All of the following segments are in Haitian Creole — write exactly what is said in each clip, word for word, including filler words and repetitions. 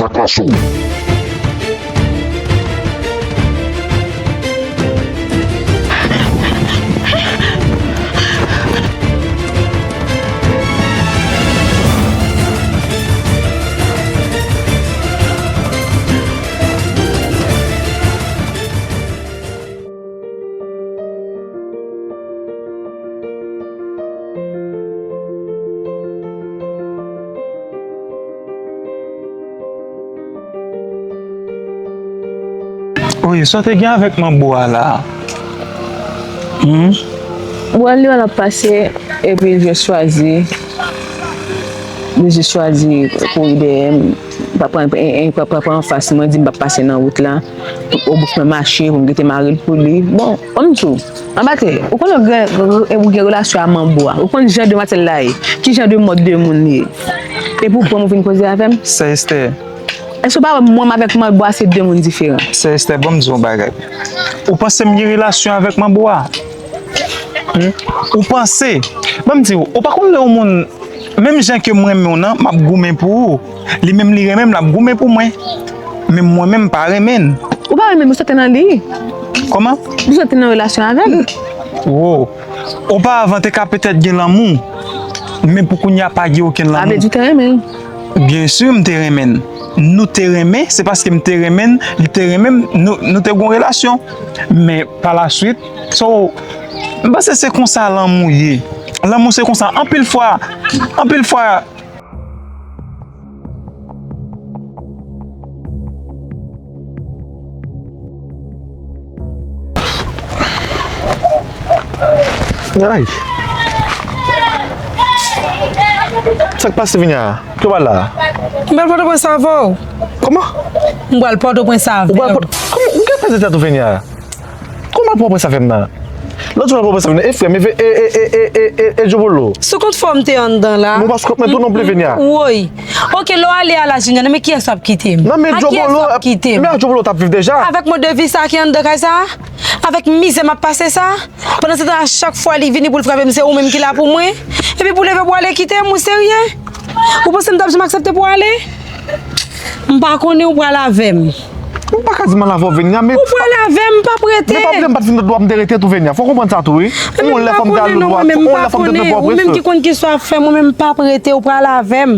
Akaso. Wi, sa w te gen avèk manbo a la? Hmm? Bon, li wè l ap pase, epi l jis chwazi, li jis chwazi kouri dèyè m, pa pran, pa pran anfas mwen, di m p ap pase nan wout la. Obli fè mache pou m kite mari l pou li. Bon, ban m di w, Anbatè, ou konnen ou gen, ou gen relasyon a manbo a. Ou konn jan de matèl la ye, ki jan de mòd de moun li ye. Epi ou pran m ou vin koze avè m. Sè Estè. Èske ou pa wè mwen avèk manbo a se de moun diferan? Sè Estè, ban m di w yon bagay. Ou panse m gen relasyon avèk manbo a? Hmm? Ou panse? Ban m di w, ou pa konn lè yon moun, menm jan ke m renmen w nan, m ap goumen pou ou. Li menm li renmen m, l ap goumen pou mwen. Men mwen menm m pa renmen l. Ou pa renmen l, ou sòti nan li. Kòman? Ou sòti nan relasyon avè l. Wo. Oparavan te ka petèt gen lanmou. Men pou kounye a pa gen okenn lanmou. Sa vle di ou te renmen l. Byen si m te renmen l. Nou te renmen, se paske m te renmen l, li te renmen m, nou, nou te gen yon relasyon. Men pa la swit, so, m panse se konsa lanmou ye. Lanmou se konsa. Anpil fwa, anpil fwa, Ay. Sa k pase, Venia? Ki w pral la? M pral Pòtoprens avè w. Kòman? M pral Pòtoprens avè w. Ou pral Pòt-, kòman, ou gen pèdi tèt ou, Venia? Kòman pou pran sa fè m nan? Lòt jou la pou pran sa fè m nan. E frè m, e, e, e Djobolo. Sou kont fò m te anndan la. Mwen pa sou kont mwen tou non plis, Venia. Woy. Oke, lè w ale a la Junior, nan men kiyès w ap kite m? Nan men Djobolo. A kiyès w ap kite m? Men a Djobolo t ap viv deja. Avèk mòd de vi sa ki anndan kay sa? Avèk mizè m ap pase sa? Pandan se tan, a chak fwa li vini pou l frape m, se ou menm ki la pou mwen? Epi pou leve pou ale kite m, ou serye? Ou panse m t ap janm aksepte pou ale? M pa konnen ou pral avè m. Ou pa ka di m al avè w, Venia, men. Ou pral avè m, m p ap rete. Men pa bliye m pa t fin dwa m te rete tou, Venia. Fò w konprann sa tou, wi. Yon lè fò m te al lòt bò, yon lè fò m te pran pwòp. Ou menm ki konn kisa w ap fè, mwen menm m p ap rete, ou pral avè m.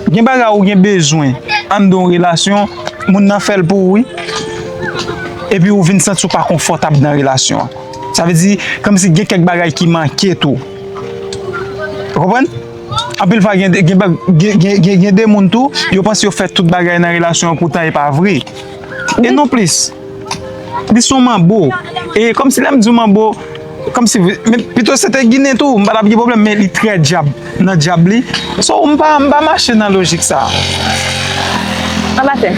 Gen bagay ou gen bezwen anndan yon relasyon, moun nan fè l pou ou, wi. Epi ou vin santi w pa konfòtab nan relasyon an. Sa vle di, kòmsi gen kèk bagay ki manke tou. Ou konprann? Anpil fwa, gen, gen, gen, gen, gen, gen de moun tou, yo panse yo fè tout bagay nan relasyon an, poutan e pa vre. E non plis. Li se yon manbo. E kòmsi lè m di w manbo, kòmsi, men pito se te ginen tou, m pa t ap gen pwoblèm, men li trè djab nan djab li. So, m pa, m pa mache nan lojik sa a. Anbatè.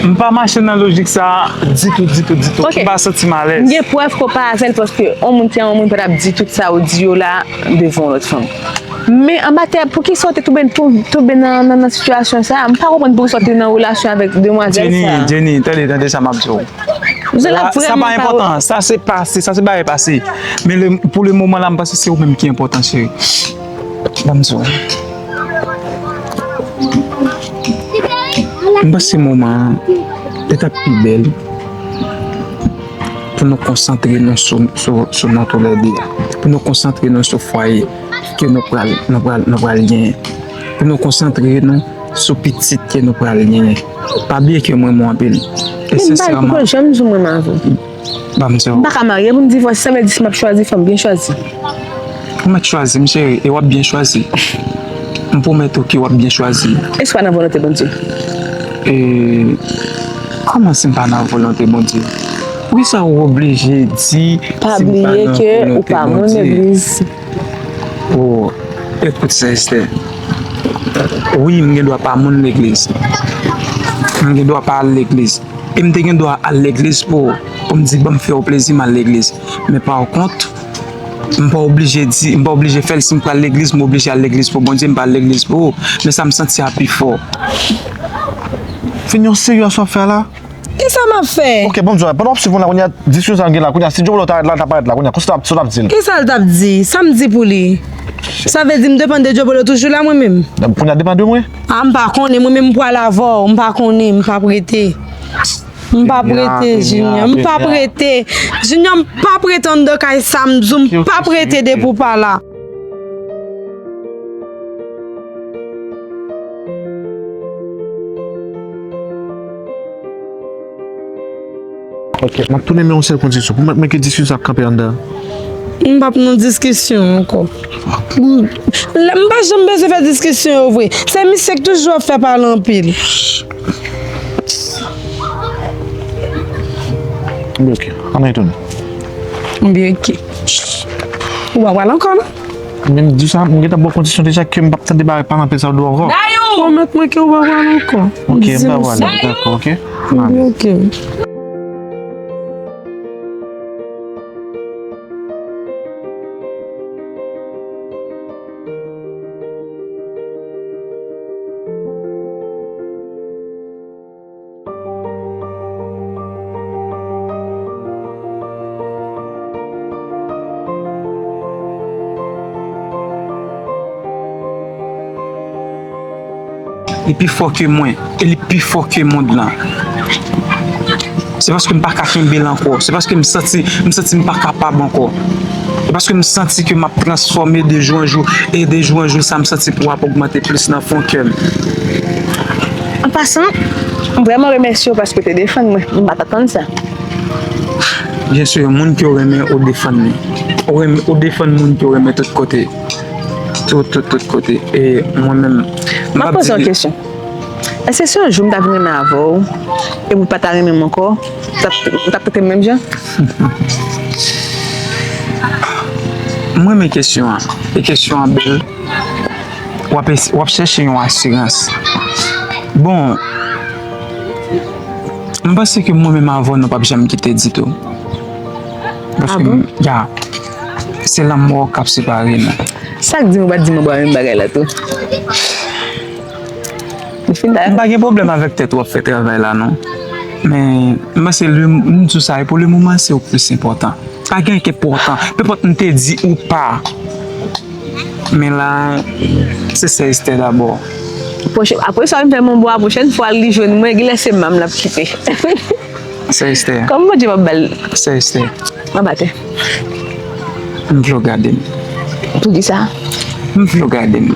M pa mache nan lojik sa a ditou, ditou, ditou. Ok. M pa santi m alèz. M gen prèv ke w pa avè l, paske yon moun ki a yon moun pa t ap di tout sa ou di yo la devan yon lòt fanm. Men Anbatè, poukisa w te tonbe, tonbe nan, nan, nan sitiyasyon sa a? M pa konprann poukisa w te nan relasyon avèk demwazèl sa a. Jenny, Jenny, tande, tande sa m ap di w. Sa pa enpòtan, sa se pase, sa se bagay pase. Men le, pou le moman la, m panse se ou menm ki enpòtan, cheri. Ban m di w. M panse moman an, li t ap pi bèl pou nou konsantre nou sou, sou, sou nou toulède. Pou nou konsantre nou sou fwaye ke nou pral, nou pral, nou pral genyen. Pou nou konsantre nou sou pitit ke nou pral genyen. Pa bliye ke m renmen w anpil. E sensèman. Men m pa janm di w m renmen avè w. Ban m di w. M pa ka marye pou m divòse, sa vle di si m ap chwazi, fò m byen chwazi. Ou mèt chwazi, m cheri, e w ap byen chwazi. M pwomèt ou ke w ap byen chwazi. Èske w pa nan volonte Bondye? E, kòman si m pa nan volonte Bondye? Poukisa ou oblije di si m pa nan volonte Bondye? Pa bliye ke ou pa moun legliz. Oh, ekout sa, Esther. Wi, m gen dwa pa moun legliz. M gen dwa pa al legliz. E m te gen dwa al legliz pou, pou m di, "Ban m fè w plezi, m al legliz." Men pa kont, m pa oblije di, m pa oblije fè l. Si m pral legliz, m oblije al legliz pou Bondye, m pa al legliz pou ou. Men sa m santi a pi fò. Vini yon serye sa w ap fè la? Kisa m ap fè? Ok, bon, pandan w ap swiv moun la, kounye a, diskisyon sa n gen la, kounye a, si Djobolo ta rete la, l ta parèt la, kounye a, konsa sa w t ap di l? Kisa l t ap di? Sa m di pou li? Sa vle di m depann de Djobolo toujou la mwen menm? Donk, kounye a depann de mwen? A, m pa konnen, mwen menm m pral avè w, m pa konnen, m p ap rete. M p ap rete, Junior, m p ap rete. Junior, m p ap rete anndan kay sa, m di w, m p ap rete depi w pa la. Ok, m ap tounen men yon sèl kondisyon. Pou mwen, mwen ke diskisyon ap kanpe anndan. M p ap nan diskisyon ankò. M, m pa janm bezwen fè diskisyon yo vre. Se misye k toujou ap fè pale anpil. Ok, ann retounen. Byen, ok. Ou pa pral ankò, non? Men m di sa, m gentan ba w kondisyon deja ke m p ap tande bagay pale anpil sa w di w ankò. Dayou! Pwomèt mwen ke ou pa pral ankò. Ok, m pa pral, dakò, ok? M ale. Ok. Li pi fò ke mwen, e li pi fò ke mond lan. Se paske m pa ka kenbe l ankò. Se paske m santi, m santi m pa kapab ankò. Se paske m santi ke m ap transfòme de jou an jou, e de jou an jou, sa m santi pou ap ogmante plis nan fon kè m. An pasan, m vrèman remèsye w paske w te defann mwen. M pa t atann sa. Byen si, moun ke w renmen, ou defann li. Ou renmen, ou defann moun ke w renmen tout kote. Tout, tout, tout kote. E mwen menm, m ap poze yon kesyon. Èske si yon jou m ta vin renmen avè w, epi w pa ta renmen m ankò, w t ap, w t ap trete m menm jan? M renmen kesyon an. E kesyon an bèl. W ap es-, w ap chèche yon asirans. Bon, m panse ke mwen menm avè w, nou p ap janm kite ditou. Paske, ah bon? Ya, se lanmò k ap separe nou. Sa k di m ou pa t di m anba menm bagay la tou? Li fin la. M pa gen pwoblèm avèk tèt w ap fè travay la, non. Men, m panse, le, m di w sa, e pou le moman, se ou k plis enpòtan. Pa gen ki enpòtan. Penpòt m te di ou pa. Men la, se sè Esther dabò. Pwoche-, apre sa, m fè mon bwa, pwochèn fwa li jwenn mwen, genlè se manm l ap kite. Sè Esther. Kòman Bondye p ap ba l? Sè Esther. Anba tè. M vle w gade m. Poukisa? M vle w gade m.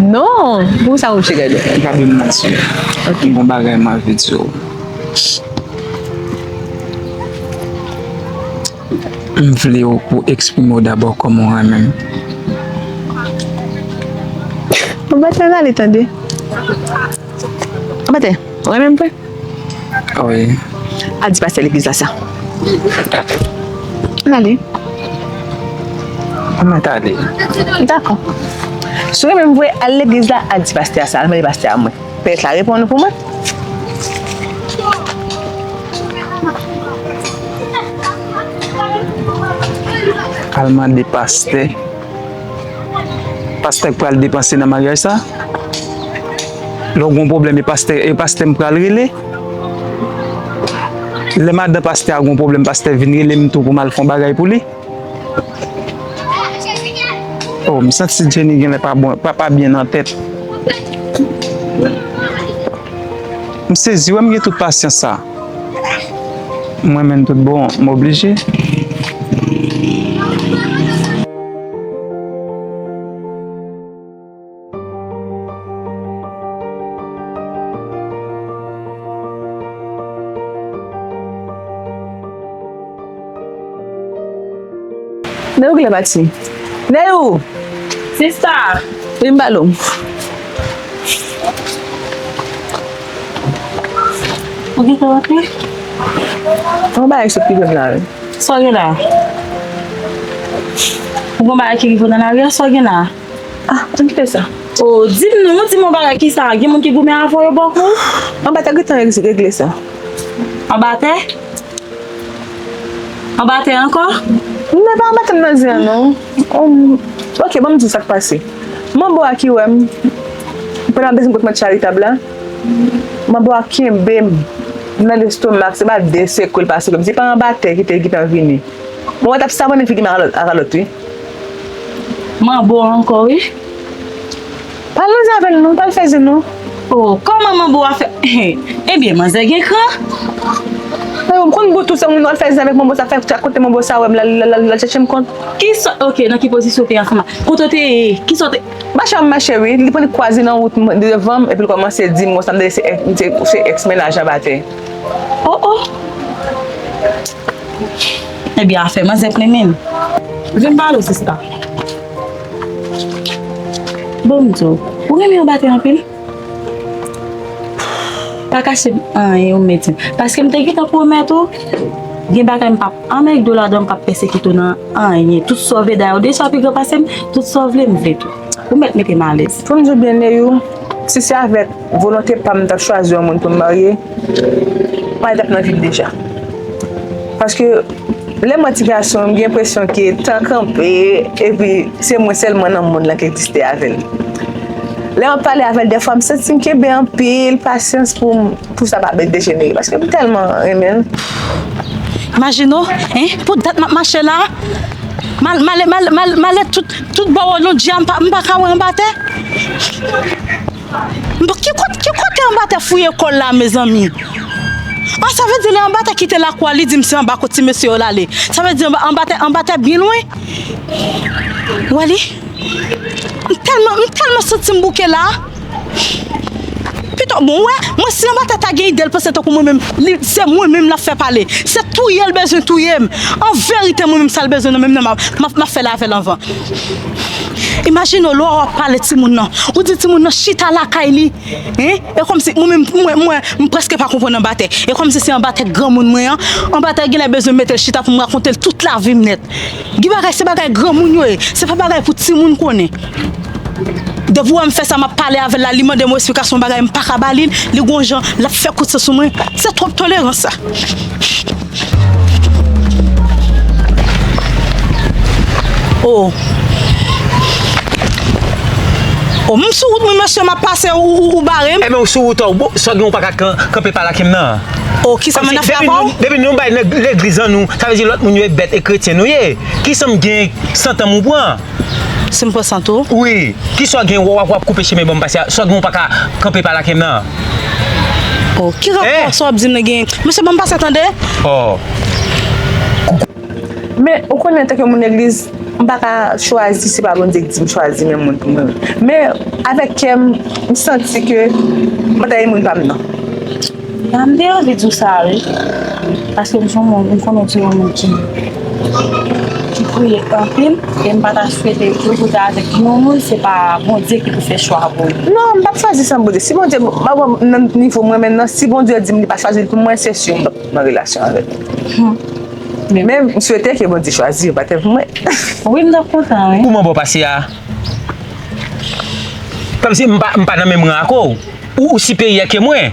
Non! Poukisa w oblije gade m? Gade m nan zye. Ok. M gon bagay m anvi di w. M vle w pou eksprime w dabò kòman w renmen m. Anba tè, ale tande. Anba tè, w renmen m vre? Wi. Al di pastè legliz la sa. Al ale. Mwen mèt ale. Dakò. Si w renmen m vre, al legliz la, al di pastè a sa, al mande pastè a mwen. Pèt la reponn ou pou mwen. Al mande pastè. Pastè k pral depanse nan maryaj sa? Lè w gon pwoblèm, e pastè, e pastè m pral rele? Lè madan pastè a gon pwoblèm, pastè vin rele m tou pou m al fè yon bagay pou li? Oh, m santi Jenny genlè pa bon, pa, pa byen nan tèt. M sezi, wè m gen tout pasyans sa. Mwen menm tout bon, m oblije. Neyou ki lè pati? Neyou! Sista! Vin m pale w. Ou gentan rantre? Yon bagay sot rive m la, wi. Sa w gen la? Ou gon bagay ki rive w nan lari a, sa w gen la? Ah, ann kite sa. Oh, di m non, di m yon bagay, kisa? Gen moun ki goumen avè w yo bòkò? Anba tè, gentan regle sa. Anba tè? Anba tè ankò? Men pa anba tè m nan di an non. Um, ok, ban m di w sa k pase. Manbo a ki wè m, pandan m desann kot mèt charitab la, manbo a kenbe m nan lestomak, se pa de sekwe l pa sekwe m. Se pa anba tè ki te gentan vini. Bon, mwen t ap savonnen figi m ak kalòt, ak kalòt, wi. Manbo ankò, wi. Pale nan zafè nou, pale fè zen nou. Oh, kòman manbo a fè? Ebyen, manzè gen kran. Mwen, m konn bout tout sa, moun al fè zen avèk manbo sa, fè kote manbo sa wè m, l al, l al, l al chèche m kont. Kisa, ok, nan ki pozisyon w te ansanm? Kote w te ye? Kisa w te Mache, m mache, wi. Li pran, li kwaze nan wout mwen, devan m, epi l kòmanse di m konsa, m tande se èk-, se, se èks mennaj anbatè. Oh, oh. Ebyen, afè manzè plen men. Vin pale w, sista. Bon, m di w, ou renmen anbatè anpil? Pa kache m anyen, ou mèt di m. Paske m te gentan pwomèt ou, gen bagay m p ap anmède w ladan, m p ap pèsekite w nan anyen. Tout sa w vle, dayè, ou deja pi gran pase m, tout sa w vle, m vle tou. Ou mèt mete m alèz. Pou m di w byen, Neyou, si se avèk volonte pa m, m t ap chwazi yon moun pou m marye, m pa t ap nan vi m deja. Paske lè m wè ti gason, m gen enpresyon ke tan kanpe, epi se mwen sèlman nan mond lan ki egziste avè l. Lè m ap pale avè l, dèfwa m santi m kenbe anpil pasyans pou m, pou sa pa dejenere, paske m tèlman renmen l. Imajine w, hein, pou dat m ap mache la, mal, mal, mal, mal, malè tout, tout bò w lonje a, m pa, m pa ka wè anbatè. M pa, ki kot-, ki kote anbatè fouye kò l la, mezanmi? Ah, sa vle di lè anbatè kite lakou a, li di m se anba kot ti mesye yo l ale. Sa vle di anba, anbatè, anbatè byen lwen. Ou wè li? M tèlman, m tèlman santi m bouke la. Pito, bon, wè, mwen, si anbatè ta gen ide l panse tankou mwen menm, li, se mwen menm l ap fè pale. Se touye l bezwen touye m. An verite, mwen menm, sa l bezwen nan men m nan, m ap, m ap, m ap fè l avè l anvan. Imajine w, lè w ap pale timoun nan. Ou di timoun nan chita lakay li. Hein? E kòmsi, mwen menm, mwen, mwen, m prèske pa konprann anbatè. E kòmsi se anbatè granmoun mwen an. Anbatè genlè bezwen mete l chita pou m rakonte l tout lavi m nèt. Gen bagay, se bagay granmoun yo ye. Se pa bagay pou timoun konnen. Depi w wè m fè sa, m ap pale avè l la, li mande m yon esplikasyon bagay, m pa ka ba li l, li gon jan, l ap fè kout se sou mwen. Se twòp tolerans sa. Oh. Oh, m sou wout mwen, mesye, m ap pase, ou, ou, ou bare m. Ebyen, ou sou wout ou, bon, sa gen ou pa ka kan-, kanpe pa lake m nan. Oh, kisa m ap fè avè w? Depi nou bay legliz an nou, sa vle di lòt moun yo e bèt e kretyen nou ye. Kisa m gen santan m ou pran? Si m pran sant ou? Wi. Kisa w gen w ap, w ap koupe chemen ban m pase a? Sa w gen w pa ka kanpe pa lake m nan? Oh, ki rapò sa w ap di m nan gen? Mesye, ban m pase tande. Oh. Men, ou konnen, antanke moun legliz, m pa ka chwazi, se pa Bondye ki di m chwazi menm moun pou mwen. Men, avèk kè m, m santi ke m ta ye moun pa m nan. Ya, m te anvi di w sa, wi. Paske m se yon moun, m konnen w se yon moun ki, ki priye anpil, e m pa ta swete pou w rete avèk yon moun, se pa Bondye ki pou fè chwa pou ou. Non, m p ap chwazi san Bondye. Si Bondye, m, m, nan nivo mwen menm nan, si Bondye di m li pa chwazi l pou mwen, se si m p ap nan relasyon avè l. Hmm. Men m swete ke Bondye chwazi yon patnè pou mwen. Wi, m t ap kontan, wi. Kòman bò pase a? Kòmsi m pa, m pa nan menm ran ak ou. Ou, ou siperyè ke mwen.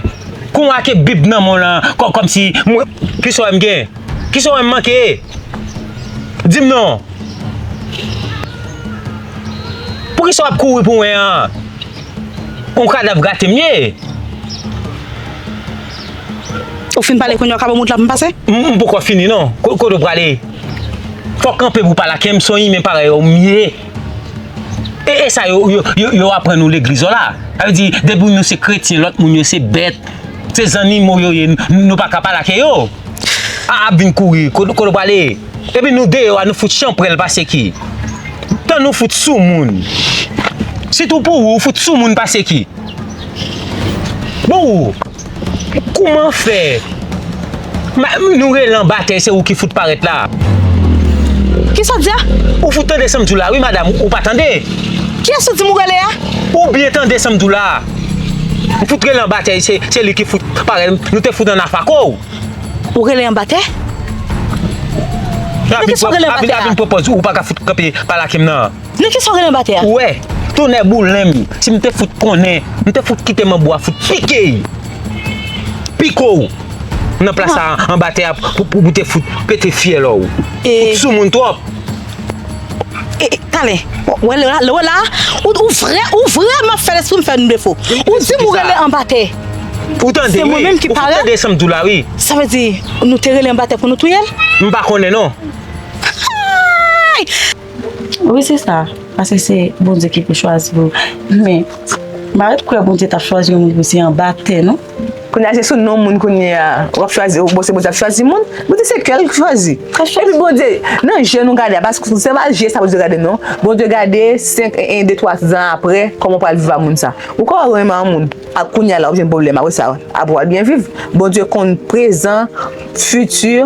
Kon w ake Bib nan men w lan, kò-, kòmsi mwen, kisa w wè m gen? Kisa w wè m manke? Di m non. Poukisa w ap kouri pou mwen an? On kadav gate m ye. Ou fin pale kounye a, w ka ban m wout la pou m pase? M, m poko fini non. Ko-, kote w prale? Fò w kanpe pou w pa lake m, se yon imen parèy ou m ye. E, e sa yo, yo, yo, yo aprann nou legliz yo la. Sa vle di, depi nou se kretyen, lòt moun yo se bèt, se zannimo yo ye, n-, nou pa ka pale ak yo. A, ap vin kouri, kote, kote w prale? Epi nou deyò a, nou fout chanpwèl pase ki? Tan nou fout sou moun. Sitou pou ou, ou fout sou moun pase ki? Bon, ou, kòman fè? Ma-, nou rele anbatè, se ou ki fout parèt la. Kisa w di a? Ou fout tande sa m di w la, wi, madanm, ou pa tande. Kiyès ou di m ou rele a? Ou byen tande sa m di w la. Ou fout rele anbatè, se, se li ki fout parèt. Nou te fout an afako. Ou rele anbatè? Nan kisa w rele anbatè a? Vin pran pòz ou pa ka fout kanpe pa lake m nan. Nan kisa w rele anbatè a? Ou wè, tonnè boulen m, si m te fout konnen, m te fout kite manbo a fout pike. Pike w. Nan plas a anbatè a pou, pou, pou te fout pete fyèl ou. Ou sou moun twòp. E, e, talè. Wè la, wè la, ou, ou vrè, ou vrèman fè lespri m fè nou defo. Ou di m ou rele anbatè. Ou tande, wi. Se mwen menm ki parèt. Ou tande sa m di w la, wi. Sa vle di, nou te rele anbatè pou nou touye l? M pa konnen, non. Ay! Wi, se sa. Paske se Bondye ki pou chwazi pou ou. Men, m pa ret kwè Bondye t ap chwazi yon moun pou se anba tè, non. Kounye a, se sou non moun kounye a, w ap chwazi, bon, se Bondye ap chwazi moun. Bondye se kè l ki chwazi. Epi Bondye, nan je nou gade a, paske se pa je sa Bondye gade, non. Bondye gade senk, en, de, twa zan apre, kòman w pral viv ak moun sa. Ou ka renmen yon moun, a kounye a la, w ap jwenn pwoblèm, apre sa, apre w ap byen viv. Bondye konn prezan, fiti,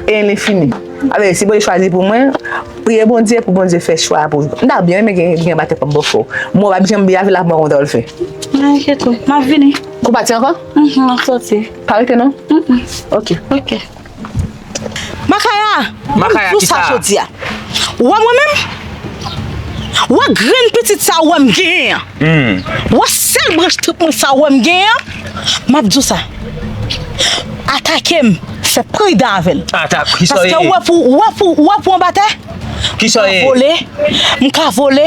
e lenfini. Sa vle di, si Bondye chwazi pou mwen, priye Bondye pou Bondye fè chwa pou ou. M ta byen renmen gen, gen batè kòm bòfè w. Mwen, w ap janm byen avè l, ap mwen konn sa w fè. Mwen enkyete w. M ap vini. Ou pati ankò? Mhm, m ap soti. Pa rete non? Mm-mm. Ok. Ok. Makaya! Makaya, m di w sa jodi a. Ou wè mwen menm? Ou wè grenn pitit sa ou wè m genyen an? Hmm. Ou wè sèl branch trip mwen sa ou wè m genyen an? M ap di w sa. Atake m, fè pridan avè l. Atak, kisa w ye? Paske ou wè pou, ou wè pou, ou wè pou anba tè? Kisa w ye? M ka vole, m ka vole,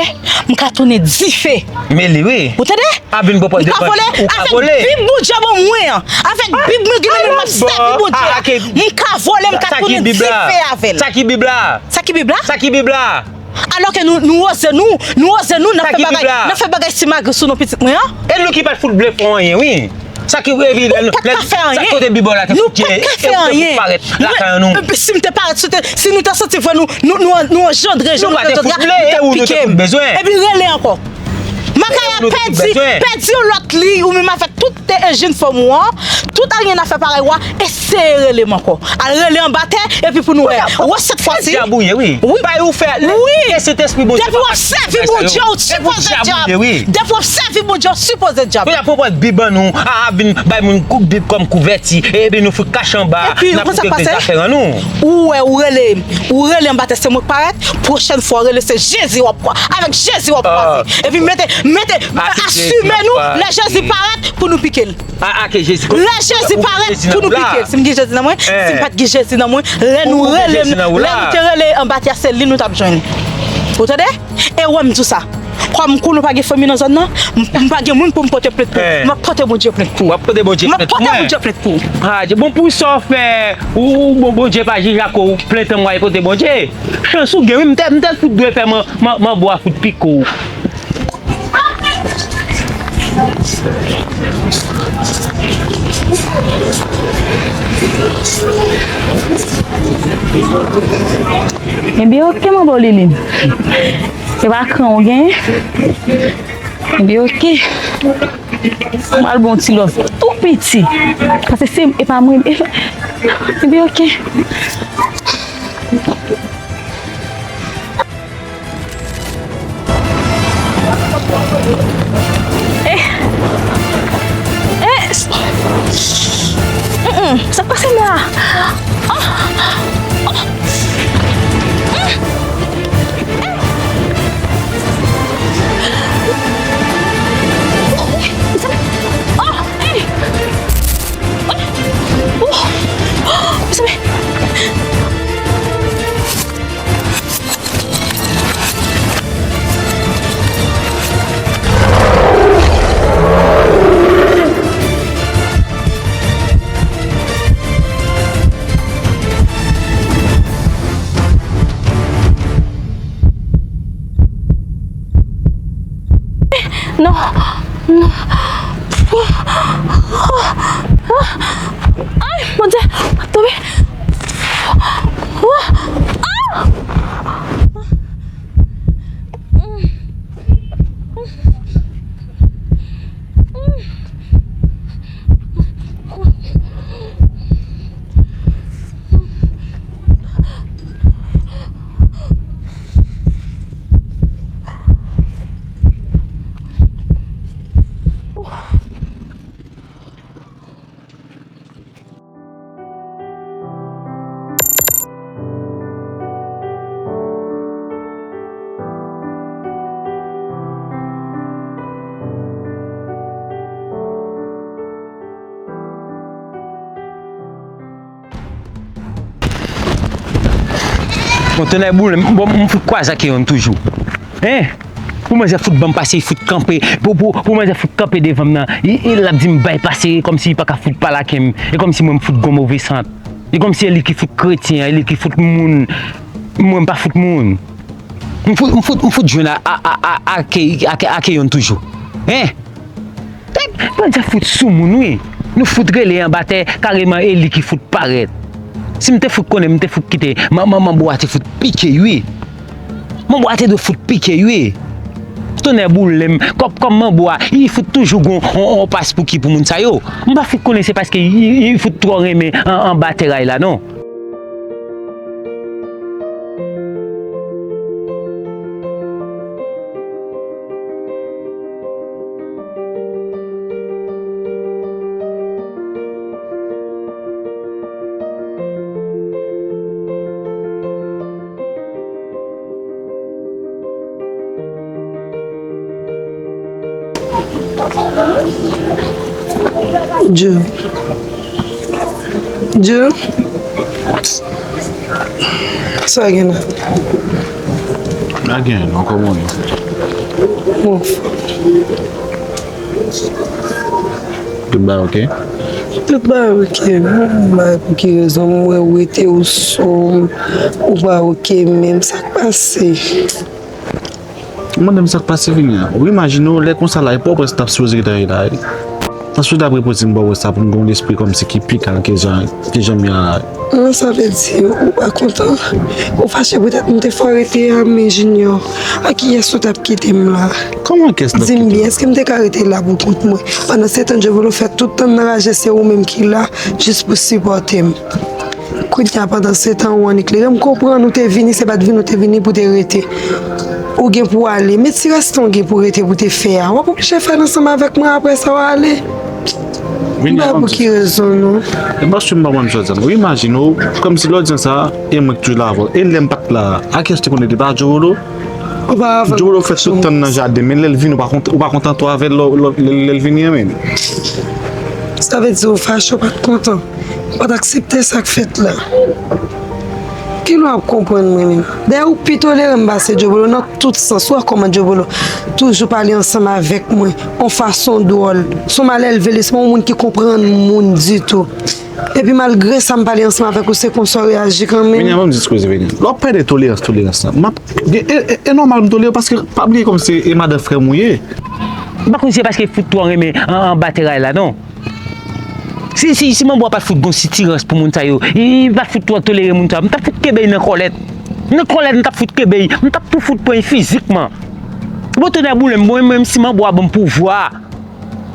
m ka tounen dife. Men li wi. Ou tande? A vin pran pòz de pòz. M ka vole avèk Bib Bondye ban mwen an. Avèk Bib mwen gen nan men m, m ap sèvi Bondye a. M ka vole, m ka tounen dife avè l. Sa ki Bib la? Sa ki Bib la? Sa ki Bib la? Alò ke nou, nou oze nou, nou oze nou, n ap fè bagay, n ap fè bagay simagri sou non pitit mwen an. E nou ki pa t fout vle fè anyen, wi. Sa ki, epi lè nou, lè, sa kote Bib la te fout ye, e ou te fout parèt lakay nou. Epi si m te parèt, si te, si nou te santi vre nou, nou, nou, nou anjandre, jan nou te anjandre a, nou t ap pike m. Epi rele ankò. Makaya pèdi, pèdi yon lòt liy ou menm avèk tout te enjin fòm ou an, tout a rien a fè parèy ou a, eseye rele m ankò. Al rele anba tè, epi pou nou wè. Wè sèt fwa si. Djab ou ye, wi. Wi. Bay ou fè, wi. Sentespri Bondye. Depi w ap sèvi Bondye, ou sipoze djab. Depi w ap sèvi Bondye, ou sipoze djab. Kounye a pran pòz Bib ban nou, a, a vin bay moun kou Bib kòm kouvèti, epi nou fout kache anba, n ap koute zafè an nou. Ou wè, ou rele, ou rele anba tè, se mwen k parèt, pwochèn fwa w rele, se Jezi w ap pran, avèk Jezi w ap kwaze. Epi mete, mete, asime nou, lè Jezi parèt, pou nou pike l. A, a, ke Jezi. Lè Jezi parèt, pou nou pike l. Si m gen Jezi nan mwen, si m pa t gen Jezi nan mwen, lè nou rele, lè nou te rele anba tè a, se li nou t ap jwenn. Ou tande? E wè m di w sa. Kòm konnen w pa gen fanmi nan zòn nan, m, m pa gen moun pou m pote plent pou ou. M ap pote Bondye plent pou ou. W ap pote Bondye plent pou mwen. M ap pote Bondye plent pou ou. A, bon, pou sa w fè, ou, ou, bon, Bondye pa jije ak ou, plent an mwen pote Bondye. Chans ou gen, wi, m te, m te fout dwe fè man, man, manbo a fout pike w. Ebyen, oke, manbo Liline. Se pa kran w gen? Ebyen, oke. M al bon ti lòf tou piti. Paske se, e pa mwen, e, ebyen, oke. Eh! Eh! Mm, mm. Sa k pase m la? Ah! Ah! Mm. Eh! Oh! Eh! Oh! Oh! Mezanmi! Non, non. Ay, Bondye, tonbe. Bon, tonnè boule m, bon, m fout kwaze ak Keyon toujou. Hein? Pou manzè fout ban m pase, li fout kanpe. Pou, pou, pou manzè fout kanpe devan m nan. E, e l ap di m bay pase, e kòmsi li pa ka fout pale ak m. E kòmsi mwen m fout gon move sant. E kòmsi e li ki fout kretyen an, e li ki fout moun. Mwen m pa fout moun. M fout, m fout, m fout jwenn a, a, a, a, a Ke-, a Ke-, a Keyon toujou. Hein? Bandi ap fout sou moun, wi. Nou fout rele anba tè, kareman e li ki fout parèt. Si m te fout konnen, m te fout kite. Man, man, manbo a te fout pike, wi. Manbo a te dwe fout pike, wi. Tonnè boule m. Kòm, kòm manbo a, li fout toujou gon on, on pas pou ki pou moun sa yo. M pa fout konnen se paske li, li fout twò renmen an, anba tèray la, non. Djo. Djo. Sa gen la? Pa gen, non, kòman w ye? Bon. Tout bagay oke? Tout bagay oke. Mwen pa pou ki rezon mwen rete ou sou, ou pa oke menm, sa k pase? Mande m sa k pase vini an. Ou imajine w, lè konsa la, e Pòtoprens n t ap sipoze rete la, wi. Paske w t ap repoze m bò wè sa pou m gen yon lespri kòmsi ki pi kalm ke jan, ke jan m ye a la. An, sa vle di, ou pa kontan? Ou fache poutèt m te fè w rete a, men Junior, a kiyès ou t ap kite m la? Kòman kiyès m t ap kite w? Di m byen, èske m te ka rete la pou kont mwen? Pandan se tan, Djobolo fè tout tan nan raje, se ou menm ki la, jis pou sipòte m. Kounye a, pandan se tan, ou annik lere, m konprann ou te vini, se pa t vini ou te vini pou te rete. Ou gen pou ale, men ti rès tan w gen pou rete pou te fè a, w ap oblije fè l ansanm avèk mwen, apre sa w ale. M pa pou ki rezon, non. E paske m pa konn sa w di a, non. Ou imajine w, kòmsi lè w di sa, e mwen ki toujou la avè w. E lè m pa t la a, a kiyès te konnen li pa Djobolo? Djobolo fè tout tan nan jaden, men lè l vini, ou pa kont-, ou pa kontan tou avè l, lè, lè, lè l vini an, men. Sa vle di ou fache, ou pa t kontan. Ou pa t aksepte sa k fèt la. Kilè w ap konprann mwen menm? Dayè ou pi tolere m pase Djobolo nan tout sans. Ou wè kòman Djobolo toujou pale ansanm avèk mwen yon fason dwòl. Se yon malelve lespri, yon moun ki konprann moun ditou. Epi malgre sa m pale ansanm avèk ou, se konsa w reyaji kanmenm. Vini, ban m di ti koze, vini. Lè w ap pale de tolerans, tolerans la, m ap, e, e, e, e nòmal m tolere w paske pa bliye kòmsi e madan frè m ou ye. M pa konn si se paske fout twò renmen an, anba tèray la, non. Si, si, si manbo a pa t fout gon sitirans pou moun sa yo, li pa t fout twò tolere moun sa yo, m t ap fout kenbe l nan kòlèt. Nan kòlèt, m t ap fout kenbe l, m t ap tou fout pran l fizikman. Bon, tonnè boule m, bon, menm si manbo a ban m pouvwa,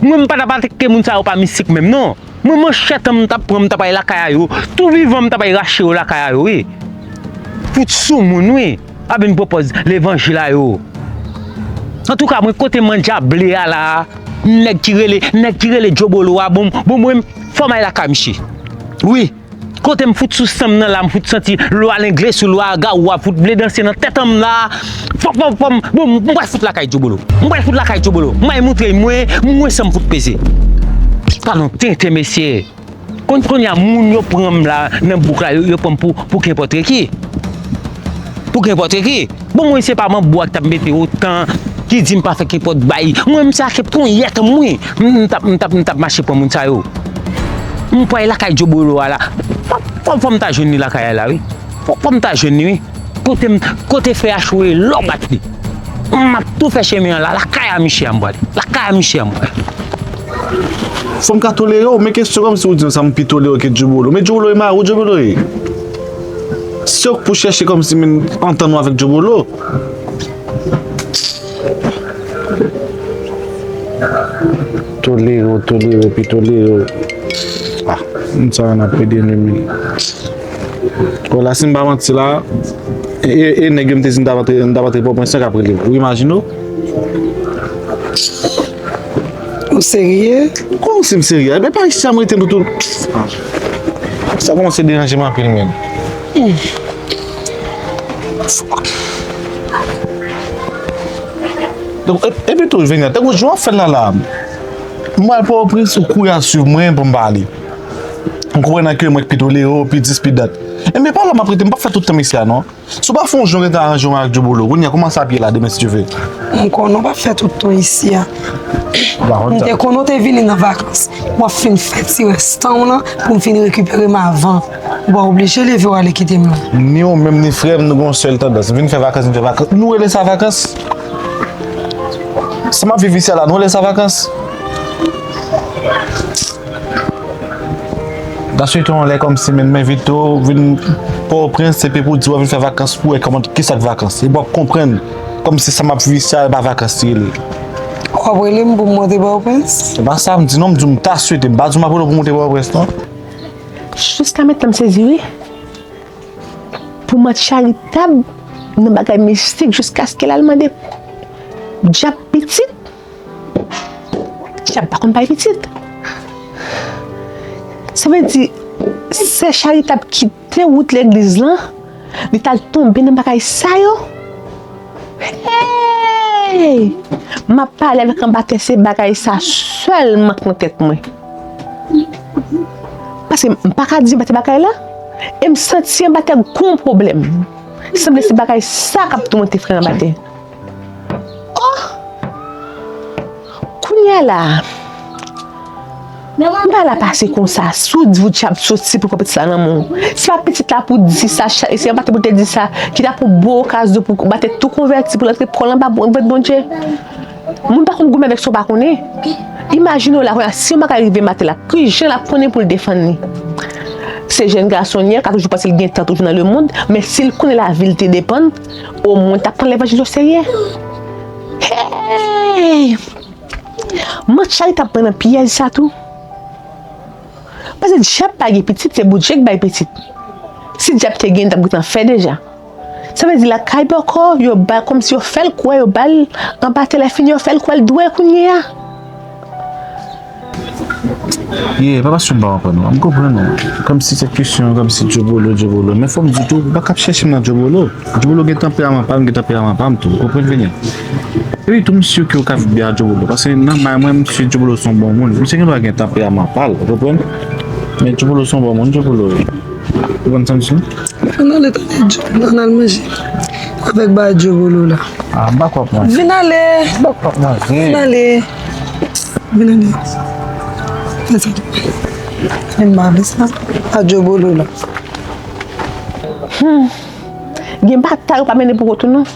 mwen, m pa t ap atake moun sa yo pa mistik menm, non. Mwen, manchèt an, m t ap pran, m t ap al lakay a yo. Tou vivan, m t ap al rache yo lakay a yo, wi. Fout sou moun, wi. Ap vin pran pòz levanjil a yo. Antouka, mwen kote m andyable a la, nèg ki rele, nèg ki rele Djobolo a, bon, bon, mwen, fò m al lakay misye. Wi. Kote m fout sou san m nan la, m fout santi lwa lengle sou lwa gawou a fout vle danse nan tèt an m la. Fò, fò, fò m, bon, m pral fout lakay Djobolo. M pral fout lakay Djobolo. M pral montre mwen, mwen sa m fout peze. Talon tenten, mesye. Konn, kounye a, moun yo pran m la, nan bouk la, yo, yo pran m pou, pou kenpòt ki. Pou kenpòt ki. Bon, mwen, se pa manbo a ki t ap mete otan, ki di m pa fè kenpòt bay. Mwen, m se ak ponyèt an m, wi. M, m t ap, m t ap, m t ap mache pran moun sa yo. M pral lakay Djobolo a la. Fò, fò, fò m ta jwenn li lakay la, wi. Fò, fò m ta jwenn li, wi. Kote m, kote fè a chwe, lè w bat li. M ap tou fè chemen an la, lakay a misye a m prale. Lakay a misye a m prale. Fò m ka tolere w, men kesyon kòmsi w di m sa m pi tolere w ke Djobolo. Men Djobolo e mari w, Djobolo ye. Se w k pou chèche kòmsi men antann ou avèk Djobolo. Tolere w, tolere w, pi tolere w. Ah, moun sa yo n ap pede renmen. Bon, la, si m pa manti la, e, e, e nèg yo m te di m t ap antre, m t ap antre Pòtoprens lan k ap rele w. Ou imajine w? Ou serye? Kòman si m serye? Ebyen, pa isi a m rete nou tou. Sa kòmanse deranje m anpil, menm. Fuck. Donk, e, epi tou, Venia, tankou jan w ap fè l la, la, m pral Pòtoprens, ou kouri al swiv mwen pou m pale. M konprann ke mwen k pi tolere w, pi dis, pi dat. Enben, pa la m ap rete, m p ap fè tout tan m isi a, non. Si w pa fè yon jan w gentan aranje w ak Djobolo, kounye a, kòman sa ap ye la demen, si Dye vle? M konnen w p ap fè tout tan isi a. M te konnen w te vini nan vakans. W ap fin fè ti rès tan w lan pou m fin rekipere m avan. Ou pa oblije leve w ale kite m non. Ni ou menm, ni frè m, nou gen yon sèl tandans. Vin fè vakans, vin fè vakans. Nou rele sa vakans? Sa m ap viv isi a la, nou rele sa vakans? N ta swete yon lè kòmsi, men, m envite w vin Pòtoprens, epi pou w di w ap vin fè vakans pou w wè kòman, kisa k vakans. Epi w ap konprann kòmsi sa m ap viv isi a, e pa vakans li rele. W ap rele m pou m monte Pòtoprens? Se pa sa m di non, m di w m ta swete, m pa di w m ap rele w pou w monte Pòtoprens non. Jiskamentnan m sezi wi. Pou m charitab nan bagay mistik jiskaske l al mande dyab pitit. Dyab pa konn bay pitit. Sa vle di, sè charitab kite wout legliz lan, li t al tonbe nan bagay sa yo. Hey! M ap pale avèk anbatè, se bagay sa sèlman k nan tèt mwen. Paske m pa ka di anbatè bagay la, e m santi anbatè gon pwoblèm. Sanble se bagay sa k ap toumante frè anbatè. Oh! Kounye a la, m pa la pase konsa, si w di w dyab soti pou pran pitit la nan men w. Se pa pitit la pou di sa, se anbatè pou te di sa, ki ta pou bon okazyon pou anbatè tou konvèti, pou l antre kò l anba bon, vant Bondye. Moun pa konn goumen avèk sa w pa konnen. Imajine w la, kounye a, si yon bagay rive maten la, kijan l ap konnen pou l defann li? Se jèn gason li ye, ka toujou panse l gen tan toujou nan lemonn, men si l konnen lavi l te depann, omwen l t ap pran levanjil oserye. Hey! Mant Charitab pran nan pyèj sa tou. Paske dyab pa gen pitit, se Bondye k bay pitit. Si dyab te gen, l t ap gentan fè deja. Sa vle di lakay bòkò, yo ba l kòmsi yo fè l kwè, yo ba l anba tè, lè fini yo fè l kwè l dwe kounye a. Ye, pa paske m pa konprann ou. M konprann ou. Kòmsi se kesyon, kòmsi Djobolo, Djobolo. Men fò m di tou, ou pa ka ap chèche m nan Djobolo. Djobolo gen tanperaman pa l, m gen tanperaman pa m tou. Ou konprann, Venya? Epi tou, m si ke ou ka viv byen ak Djobolo. Paske nan may mwen, m si Djobolo se yon bon moun. Misye gen dwa gen tanperaman pa l, ou konprann? Men Djobolo se yon bon moun, Djobolo ye. Ou konn sa m di? Ann ale, tande, Djo-, ann al manje avèk ba Djobolo la. Ah, m pa kwè w ap manje. Vin ale. M pa kwè w ap manje. Vin ale. Vin ale. Fè sa. Vin ba vle sa. A Djobolo la. Hmm. Gen batay ou pa mennen pou kont ou non.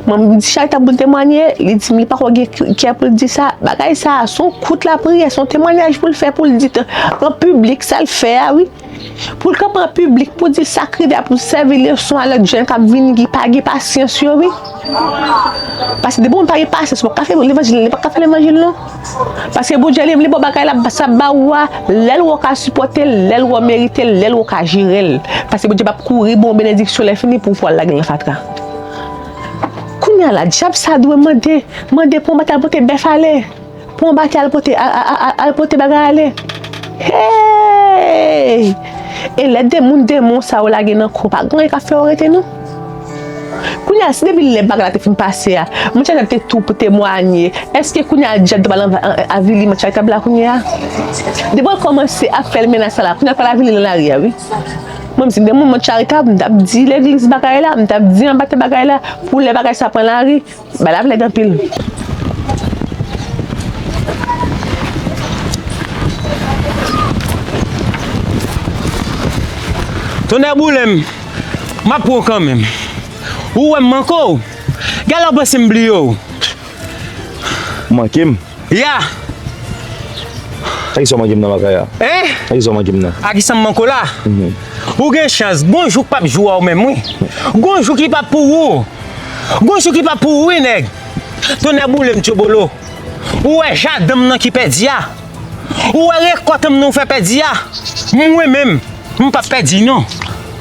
Mwen, m di Charitab pou l temwanye, li di m li pako gen k-, kè pou l di sa. Bagay sa, se yon kout lapriyè, se yon temwanyaj pou l fè, pou l di t-, an piblik sa l fè a, wi. Pou l kanpe an piblik, pou di sa k rive a, pou l sèvi leson a lòt jèn k ap vini, ki pa gen pasyans yo, wi. Paske depi moun pa gen pasyans, ou pa ka fè levanjil, li pa ka fè levanjil, non. Paske Bondye li menm, li ba w bagay la, sa ba ou a, lè l wè w ka sipòte l, lè l wè w merite l, lè l wè w ka jere l. Paske Bondye p ap kouri ba w benediksyon lè fini pou w al lage l nan fatra. Kounye a la, dyab sa dwe mande, mande pou anba tè al pote bèf ale, pou anba tè al pote, a, a, a, a, al pote bagay ale. Hey! E lè de moun demon sa yo lage nan kò w, pa gen anyen k ap fè yo rete non. Kounye a, si depi lè bagay la te fin pase a, moun sa te tou pou temwanye, èske kounye a dyab ta pral anva-, an-, avili Mant Charitab la kounye a? Depi w kòmanse ap fè l menas sa la, kounye a l pral avili l nan lari a, wi. Mwen, si m te moun Mant Charitab, m t ap di legliz bagay la, m t ap di anbatè bagay la, pou lè bagay sa pran lari, bay la plèd anpil. Tonnè boule m, m ap pran w kanmenm. Ou wè m manke w? Genlè w panse m bliye w. Manke m? Ya! A kisa w manke m nan lakay a? Hein? A kisa w manke m nan? A kisa m manke w la? Mhm. Ou gen chans, gon jou k p ap jou a ou menm, wi. Gon jou ki p ap pou ou. Gon jou ki p ap pou ou, wi, nèg. Tonnè boule m, Djobolo. Ou wè jaden m nan ki pèdi a? Ou wè rekòt m nan ou fè pèdi a? Mwen menm, m p ap pèdi non.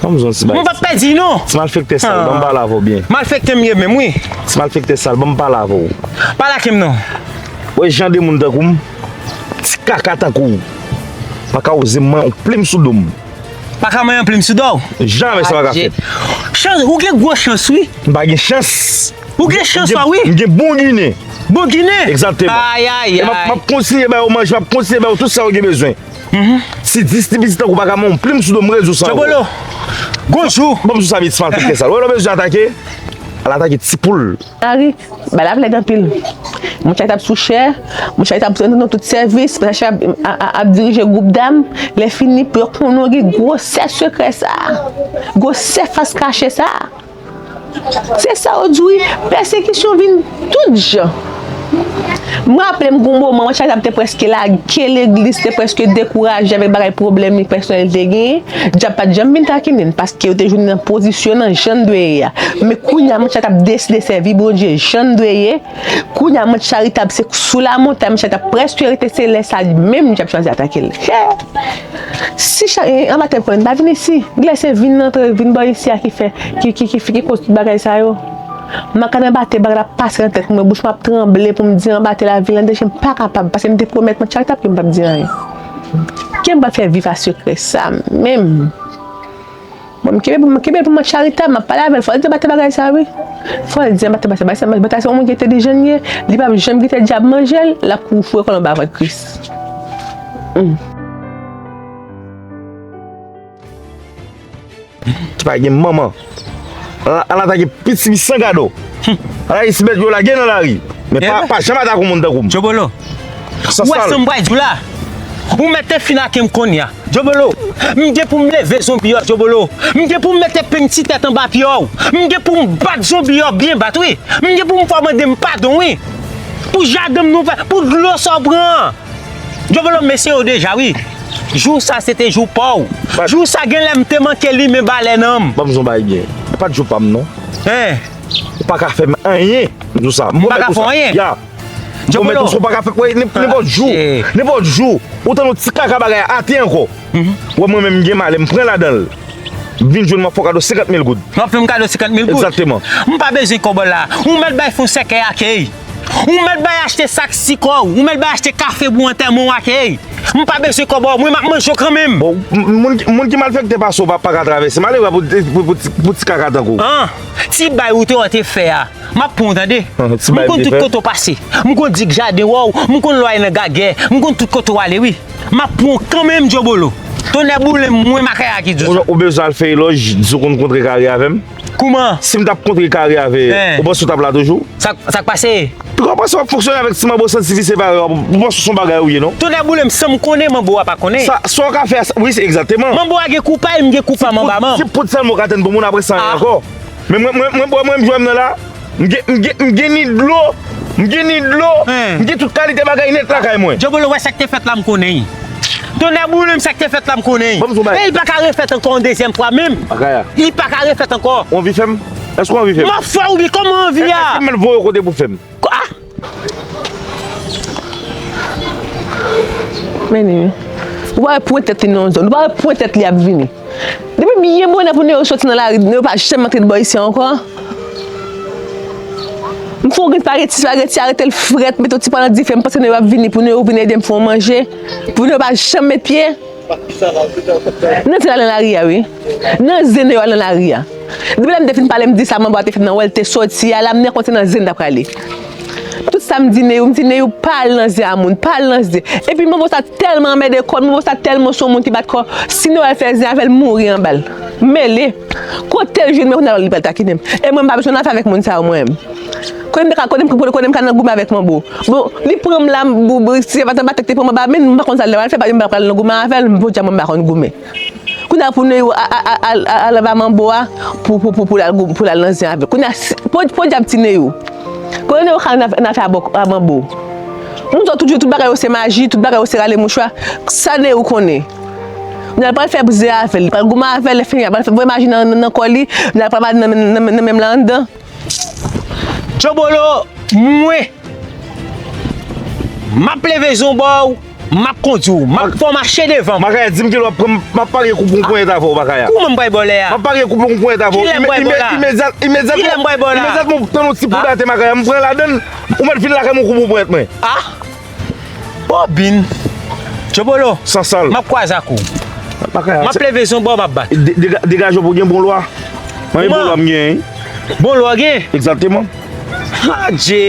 Ban m zon ti bagay. M p ap pèdi non. Ti malfektè sal, ban m pale avè w byen. Malfektè m ye menm, wi. Ti malfektè sal, ban m pale avè w. Pale ak m non. Wè jan de moun tankou m, ti kaka tankou w, pa ka oze manyen yon plim sou do m. Pa ka manyen yon plim sou do w? Janmè sa pa ka fèt. Chans, ou gen gwo chans, wi. M pa gen chans. Ou gen chans, wi. M gen bon ginen. Bon ginen? Egzakteman. Ayayay. E m ap, m ap kontinye ba yo manje, m ap kontinye ba yo tout sa yo gen bezwen. Mhm. Si dis ti pitit tankou w pa ka men yon plim sou do m, m redi w sa ankò. Djòbolo, gon jou. Ban m sou sa vit, ti malfektè sal. Ou wè lè w bezwen atake, al atake ti poul. Lari, bagay la ap lèd anpil. Monchè t ap sou chè, monchè t ap nan tout sèvis, monchè ap, a- a- ap dirije gwoup dam. Lè fini, pou yo konnen w gen gwosè sekrè sa, gwosè fas kache sa. Se sa yo di wi, pèsekisyon vin tout jan. M raple m gon moman, monchè t ap te prèske lage legliz, te prèske dekouraje avèk bagay pwoblèm li pèsonèl te genyen. Dyab pa t janm vin takinen l, paske yo te jwenn nan pozisyon nan jan l dwe ye a. Men kounye a, monchè t ap deside sèvi Bondye jan l dwe ye. Kounye a, mwen charitab se sou lamontay, mwen charitab prèske rete, se lè sa li menm li t ap chwazi atake l. He! Si cha- e, anba tèt konnen pa vin isi. Glè se vin antre, vin bò isi a ki fè, ki, ki, ki, ki koz tout bagay sa yo. M ap gade anba tè bagay la pase nan tèt mwen, bouch mwen ap tranble pou m di anba tè lavil la, deje m pa kapab, paske m te pwomèt mwen charitab ke m p ap di anyen. Ke m p ap fè viv a sekrè sa menm? Bon, m kenbe pou m, kenbe pou m charitab, m ap pale avè l. Fò l di anba tè bagay sa, wi. Fò l di anba tè bagay sa. Bagay sa, bagay sa, se yon moun ki entèlijan li ye. Li p ap janm kite dyab manje l, l ap kouri foure kò l anba vant Kris. Hmm. Ki pa gen manman. Al, al atake piti san gado. Al atake ti bèt yo lage nan lari. Men pa, pa janm atake yon moun tankou m. Djòbolo. Ou wè sa m pral di w la? Ou mèt te fin ake m kounye a. Djòbolo, m gen pou m leve zonbi yo, Djòbolo. M gen pou m mete penn ti tèt anba pye w. M gen pou m bat zonbi yo byen bat, wi. M gen pou m fè w mande m padon, wi. Pou jaden m nou fè, pou dlo sa w pran an. Djòbolo, m eseye w deja, wi. Jou sa se te jou pa w. Jou sa genlè m te manke li, men balè nan m. Ban m di w bagay byen. Pa t jou pa m, non. Hein? Ou pa ka fè m anyen. M di w sa. M pa ka fè w anyen? Ya. Djòbolo. Ou pa ka fè, wè, nenpòt jou, nenpòt jou, ou tande yon ti kaka bagay atè ankò. Wè mwen menm m gen malè, m pran ladan l. M vin jwenn mwen fè w kado senkant mil goud. W ap fè m kado senkant mil goud? Egzakteman. M pa bezwen kòb la. Ou mèt bay fon sèkèy akèy. Ou mèt bay achte sak sikò. Ou mèt bay achte kafe pou antèman w akèy. M pa bezwen kòb, mwen m ap manje w kanmenm. Bon, moun, moun ki malfektè pase w pa, pa ka travèse. Malere pou, pou, pou, pou ti kaka tankou w. An, ti bay ou te wè w te fè a. M ap pran w tande. M konn tout kote w pase. M konn dik jaden wè w. M konn lè w ale nan gagè. M konn tout kote w ale wi. M ap pran w kanmenm Djòbolo. Tonnè boule m, mwen makaya ki di w sa. Ou bezwen al fè elòj, di w konn kontre kare avè m? Kouman? Si m t ap kontre kare avè, ou panse w t ap la toujou? Sa, sa k pase? Pika w panse w ap fonksyone avèk ti manbo santi visye parèy w, ou panse w se yon bagay ou ye non? Tonnè boule m, san m konnen manbo a pa konnen. Sa, sa w ka fè a, wi, se egzakteman. Manbo a gen kou pa l, m gen kou pa m anba men. Ti poud sèlman w ka tann pou moun apre san anyen ankò. Men mwen, mwen, mwen bwè mwen m jwenn nan la. M gen, m gen, m gen ni dlo, m gen ni dlo, m gen tout kalite bagay nèt lakay mwen. Djòbolo, wè sa k te fèt la m konnen. Tonnè boule m, sa k te fèt la m konnen. Ban m di w bagay. E li pa ka refèt ankò yon dezyèm fwa menm. Li pa ka refèt ankò. Ou anvi fè m? Èske w anvi fè m? M ap fè w wi, kòman w anvi a? Èske m mèt voye w kote pou fè m? Kwa? Men li, wi. Ou pa wè pwen tèt li nan yon zòn. Ou pa wè pwen tèt li ap vini. Depi byen bonè pou Nero soti nan lari, Nero pa janm antre bò isi a ankò. M fè yon grenn espageti, espageti a rete l frèt, mete yon ti pwa nan dife, m panse Nero ap vini pou Nero vin ede m fè yon manje. Pou Nero pa janm met pye. Nan zen l al nan lari a, wi. Nan zen Nero al nan lari a. Depi lè m te fin pale, m di sa, manbo a te fè m nan wè l te soti a, la m nè konn se nan zen l t ap prale. Tout sa m di Neyou, m di Neyou pa al nan zen a moun, pa al nan zen. Epi manbo sa tèlman anmède kò l, manbo sa tèlman se yon moun ki bat kò, si Neyou al fè zen avè l, mouri anba l. Mele. Kote l jwenn mwen kounye a li pral takinen m. E mwen m pa bezwen nan afè avèk moun sa yo mwen menm. Kote m te ka, kote m, kote m ka nan goumen avèk manbo. Bon, li pran m la, m, m, m, si se pa t anba tèt li pran m anba men, m pa konn sa l te pral fè, m pa pral nan goumen avè l, m, jodi a mwen m pa konn goumen. Kounye a pou Neyou a, a, a, al, al, al anba manbo a pou, pou, pou, pou l al gou-, pou l al nan zen avè l. Kounye a, si, po, podyab ti Neyou. Kounye a Neyou ka nan, nan afè a bò, a manbo. Moun sa yo toujou, tout bagay yo se maji, tout bagay yo se rale mouchwa. Sa Neyou konnen. Kounye a l pral fè zen avè l, li pral goumen avè l, lè fini, l pral fè voye maji nan, nan, nan kò li, kounye a l pral nan, nan, nan, nan menm la anndan. Djòbolo, mwen, m ap leve zon ba w, m ap kondi w, m ap fè w mache devan m. Makaya, di m kilè w ap pran m, m ap parye kou pou yon ponyèt avè w, Makaya. Kouman m pral ba w lè a? M ap parye kou pou yon ponyèt avè w. Kilè m pral ba w la? Imedyat, imedyat, kilè m pral ba w la? Imedyat mwen tande yon ti poud atè, Makaya, m pran ladann, ou mèt vin lakay mwen kou pou yon ponyèt mwen. Ah! Bobin. Djòbolo. Sansal. M ap kwaze ak ou. Makaya, m ap leve zon ba w, m ap bat. De-, dega-, degaje w pou gen bon lwa. Mwen bon lwa m gen, wi. Bon lwa w gen? Egzakteman. Adje.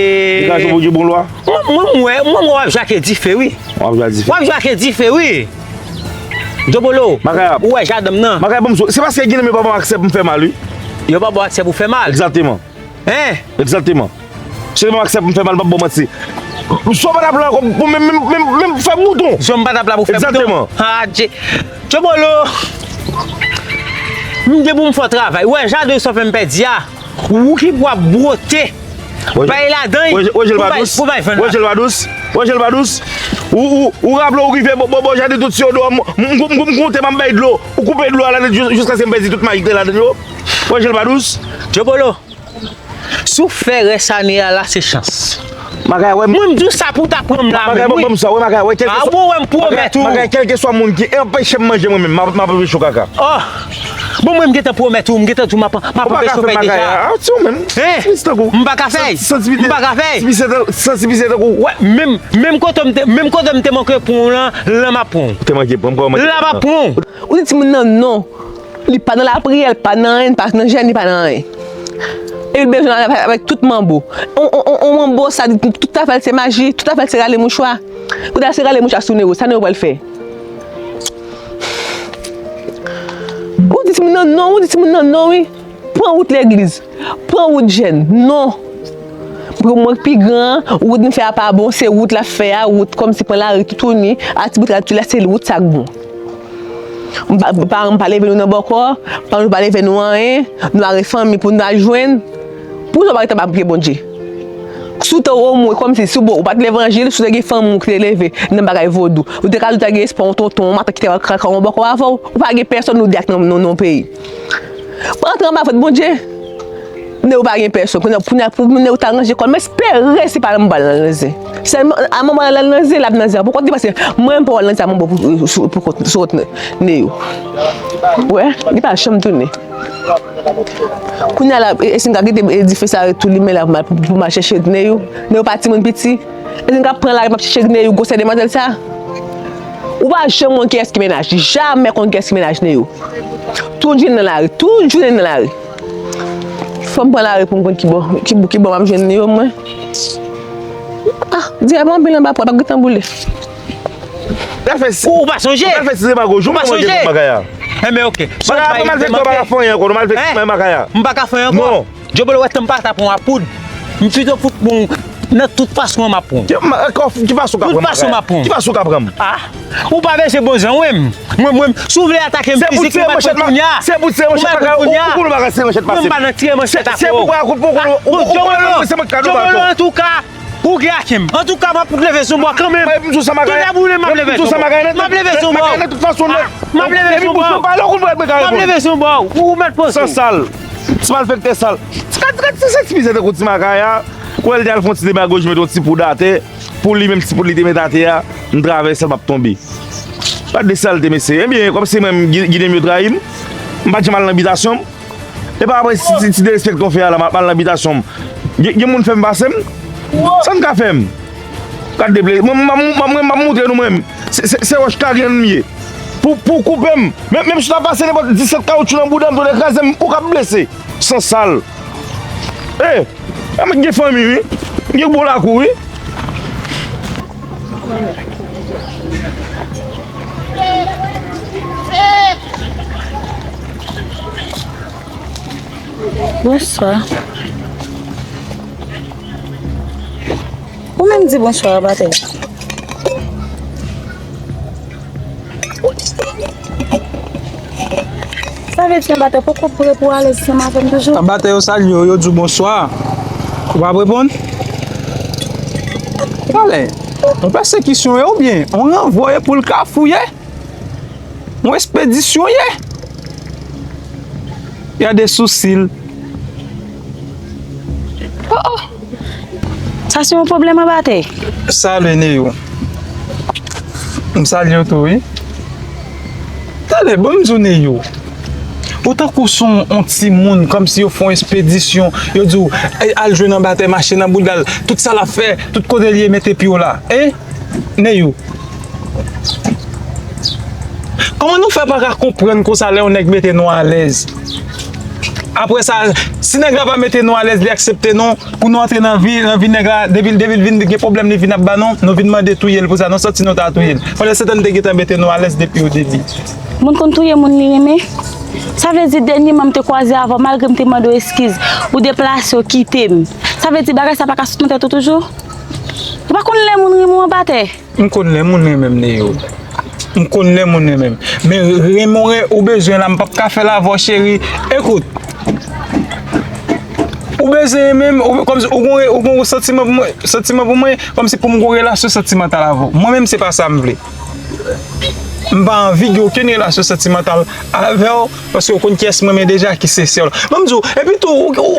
Degaje w pou gen bon lwa. Mwen, mwen, mwen, mwen, mwen w ap jake dife, wi. W ap jake dife. W ap jake dife, wi. Djobolo, Makaya. Ou wè jaden m nan? Makaya, ban m di w, se paske gen nèg yo pa ban m aksè pou m fè mal, wi. Yo pa ba w aksè pou fè mal? Egzakteman. Hein? Egzakteman. Se yo pa ban m aksè pou m fè mal, m p ap ba w manti. Zò pa t ap la ankò pou menm, menm, menm, menm fè bouton. Zò m pa t ap la pou fè bouton. Egzakteman. Ah, Dje-, Djobolo. M gen pou m fè travay. Ou wè jaden sa w fè m pèdi a? Ou ki pou ap bwote. Bay ladan l. Wè, wè, jel pa dous. Wè, jel pa dous. Wè, jel pa dous. Ou, ou, ou raple w rive bò, bò, bò jaden tout Tiyodò, m, m, m, m, m konte m ap bay dlo. Ou koupe dlo a ladan jis-, jiskaske m pèdi tout mayi ki te ladan yo. Wè, jel pa dous. Djobolo. Si w fè rès ane a la, se chans. Makaya, wè. Mwen, m di w sa pou w ta pran m la menm, wi. Makaya, ban m sa, wè, Makaya, wè, kèlkeswa. Ah, bon, wè, m pwomèt ou. Makaya, kèlkeswa moun ki anpeche m manje mwen menm, m ap, m ap anpeche w kaka. Oh! Bon, mwen, m gentan pwomèt ou, m gentan di w m ap, m ap anpeche w fè deja. Ah, ti ou menm. Hein? M pa ka fè. M pa ka fè. Santi pite tankou. Wè, menm, menm kote m te, menm kote m te manke pran w lan, la m ap pran w. Ou te manke pran m, kòman manke pran m? La m ap pran w. Ou di timoun nan non. Li pa nan lapriyè, li pa nan anyen, li pa nan jèn, li pa nan anyen. E li bezwen al avèk tout manbo. On, on, on, on manbo sa di tout afè l se maji, tout afè l se rale mouchwa. Kounye a se rale mouchwa sou Nero, sa Nero pral fè? Ou di timoun nan non, ou di timoun nan non, wi. Pran wout legliz, pran wout jèn, non. Pou mwen ki pi gran an, wout m fè a pa bon, se wout l ap fè a, wout kòmsi pran lari toutouni, a ti bout la, tout la, se wout sa k bon. M pa, paran m pa leve nou nan bòkò, paran nou pa leve nou anyen, nou mare fanmi pou nou al jwenn. Pou sa w pa rete anba pye Bondye. Si w te omwen kòmsi, si w, ou pa t levanjil, si w te gen fanmi w ki te leve nan bagay vodou, ou te ka di w ta gen espwa yon tonton, yon matant ki te pral kaka yon bòkò avè w, ou pa gen pèsòn ou di ak nan, nan, nan peyi. Mwen antre anba vant Bondye. Nèg ou pa gen pèsòn. Kounye a, kounye a, pou nèg ou ta ranje kò l, m espere se pa nan mwen pral nan zen. Sèlman, a mwen pral nan zen, l ap nan zen an. Pou kont li, paske mwen menm pa pral nan zen a mwen pou, pou, pou kont, sou kont Nèg ou. Wè, li pa janm tounen. Kounye a la, e, e si n ka kite, e, dife sa tou limen la pou m al, pou, pou m al chèche Nèg ou. Nèg ou pa timoun piti. E si n ka pran lari, m ap chèche Nèg ou, gwosè demwazèl sa. Ou pa janm konn kiyès ki mennaj li. Jamè konn kiyès ki mennaj Nèg ou. Tout jounen nan lari. Tout jounen nan lari. Fò m pran lari pou m konn ki bò, ki bò, ki bò m ap jwenn li yo, mwen. Ah, dyab anpil anba pwa, pa gentan boule. Ou pa sonje? Ou pa fè ti demagoji, ou pa sonje? Enben, ok. Makaya, pa malfektè, ou pa ka fè anyen ankò, ou malfektè, Makaya. M pa ka fè anyen ankò? Non. Djobolo, wè, tan m pa ta pran w a poud. M pito fout bon nan tout fason an m ap pran w. Ki fason w ka pran m, Makaya? Tout fason m ap pran w. Ki fason w ka pran m? Ah, ou pa bezwen bon jan, wi. Mwen, mwen, si w vle atake m fizikman, ou mèt pran kounya. Se pou tire manchèt, Makaya, ou, ou, ou pa ka tire manchèt pase m. Mwen pa nan tire manchèt ak ou. Se pou pran kout pou ou, ou, ou, ou, se mwen ki ka nou ba. Antouka, ou gen ak m. Antouka, m ap leve sou bò kanmenm. Tout a boule, m ap leve sou bò. M ap leve sou bò. M ap leve sou bò. M ap leve sou bò. Ou mèt poze w. San sal. Ti malfektè sal. Ti ka, ti ka, ti ka, ti mizè tankou ti Makaya. Kwè l te al fè yon ti demagoji, mete yon ti poud atè. Pou li menm, ti poud li te mete atè a, m travèse l, m ap tonbe. Gad de salte, mesye. Ebyen, kòmsi mwen, m, gi-, gide m yo trayi m. M pa t janm al nan bitasyon m. E pa apre ti, ti, ti derespekte w fè a la, m al nan bitasyon m. Gen, gen moun fè m pase m? Sa n ka fè m? Gad de ple. Mwen, m, m, m, mwen, m ap montre nou mwen. Se, se, se wòch kagrenn m ye. Pou, pou koupe m. Men, menm si w ta pase nenpòt disèt kawotchou nan bouda m, tonè kraze m, ou ka blese. San sal. E, a mwen gen fanmi, wi. M gen gwo lakou, wi. Bonswa. Ou menm di bonswa, batè. Sa vle di anbatè poko prè pou alèz ansanm avè m toujou? Anbatè yo salye w, yo di w bonswa. Ou p ap reponn? Talè, yon pèsekisyon ye oubyen yon ranvwa ye pou l ka fouye? Yon espedisyon ye? Gade sousi l. Oh, oh. Sa se yon pwoblèm anbatè. Salye, Neyou. M salye w tou, wi. Talè, ban m di w, Neyou. Ou tankou se yon, yon timoun, kòmsi yo fè yon espedisyon, yo di w, "Ey, al jwenn anbatè, mache nan bouda l, tout sa l ap fè, tout kote l ye, mete pye w la." Hein? Neyou. Kòman nou fè pa ka konprann konsa lè yon nèg mete nou alèz? Apre sa, si nèg la pa mete nou alèz, li aksepte nou, pou nou antre nan vi, nan vi nèg la, depi, depi l vin gen pwoblèm, li vin ap ba nou, nou vin mande touye l pou sa, nou santi nou ta touye l. Pandan se tan, li te gentan mete nou alèz depi o debi. Moun konn touye moun li renmen. Sa vle di, dènyèman m te kwaze avè w, malgre m te mande w eskiz, ou deplase, w kite m. Sa vle di, bagay sa pa ka sot nan tèt ou toujou? Ou pa konn lè moun renmen w anba tè? M konn lè moun renmen m, Neo. M konn lè moun renmen m. Men renmen w, ou bezwen la, m p ap ka fè l avè w, cheri. Ekout. Ou bezwen renmen m, ou, kòmsi ou gon, ou gon santiman pou mwen, santiman pou mwen, kòmsi pou m gon relasyon santimantal avè w. Mwen menm, se pa sa m vle. M pa anvi gen okenn relasyon santimantal avè w, paske ou konn kiyès mwen renmen deja, ki se sè w la. Ban m di w, epi tou, ou, ou,